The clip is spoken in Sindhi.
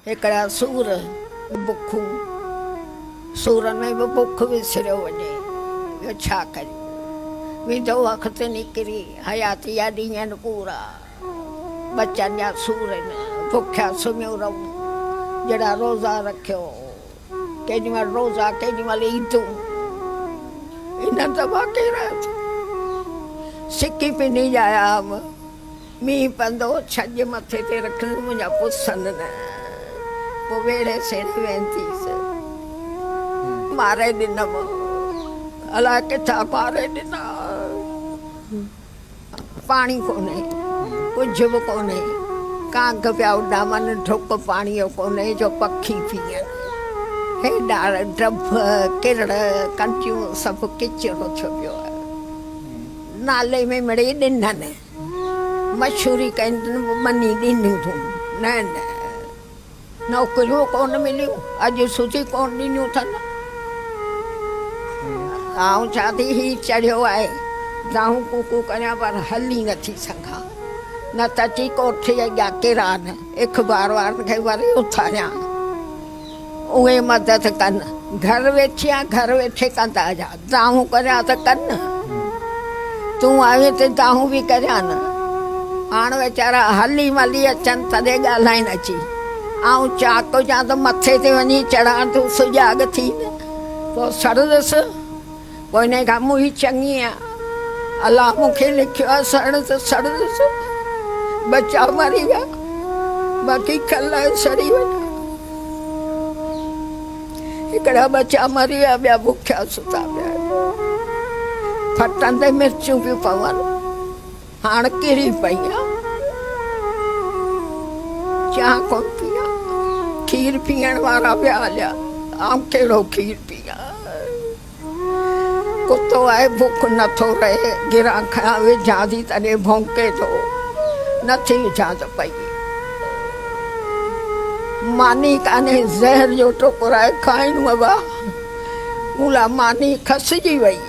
هڪڙا سور بکون، سورن ۾ به بک وسريو وڃي، ٻيو ڇا ڪريون. ويندو وقت نڪري، حياتي جا ڏينهن پورا، ٻچن جا سور آهن، بکيا سمهيو رهون، جهڙا روزا رکيو، ڪيڏي مهل روزا ڪيڏي مهل عيدون، انهن ته واقعي رهيو ٿو. سڪي پني ڄايا هئم. مينهن پوندو، ڇڄ مٿي تي رکندس، منهنجا پسن نه، پوء ويڙهي سيڙهي وينديس. ماري ڏنم، الاء ڪٿان ماري ڏنا. پاڻي ڪونهي، ڪجهه به ڪونهي، ڪانگ پيا اڏامن، ڍڪ پاڻيء جو ڪونهي جو پکي پيئن. هي ڏار، ڊڀ، ڪرڙ، ڪنچيون سڀ ڪچرو ٿيو پيو آهي. نالي ۾ مڙئي ڏنن. مشهوري ڪين مني ڏنيون ٿون. نه نه نوڪريون ڪون مليون اڄ سوڌي ڪون ڏنيون ٿن. آئون ڇا ٿي هي چڙهيو آهي دانهون ڪوڪون ڪريان پر هلي نه ٿي سگهان. نه ته اچي ڪوٺي اڳيان ڪران اخبار وارن کي وري اٿاريان. اهي مدد ڪن. گهر ويٺي آهيان گهر ويٺي ڪندا جا دانهون ڪريان ته ڪن. تون آئين ته دانهون به ڪريان نه. هاڻ ويچارا هلي ملي اچن تڏهن ڳالهائين اچي. آئون چاڪ هجان ته مٿي تي وڃي چڙهان تون سجاڳ ٿي نه پوء سڙندس. پوء انهيء کان منهي چڱي آ. الله مون کي لکيو آ سڙڻ ته سڙندس. ٻچا مري ويا، باقي کل آهي سڙي وڃان. هڪڙا ٻچا مري ويا، ٻيا بکيا ستا پيا آهن. ڦٽن تي مرچون پيون پون. هاڻ ڪري پئي آ. چانهه ڪونه پيان. کير پيئڻ وارا ويا هليا. آئون ڪهڙو کير پيان. ڪتو آهي بک نٿو رهي. گران کڻان وجهان ٿي تڏهن ڀونڪي ٿو. نٿي وجهان ته پئي. ماني ڪانهي زهر جو ٽڪر آهي کائڻو ابا. مون لاء ماني کسجي وئي.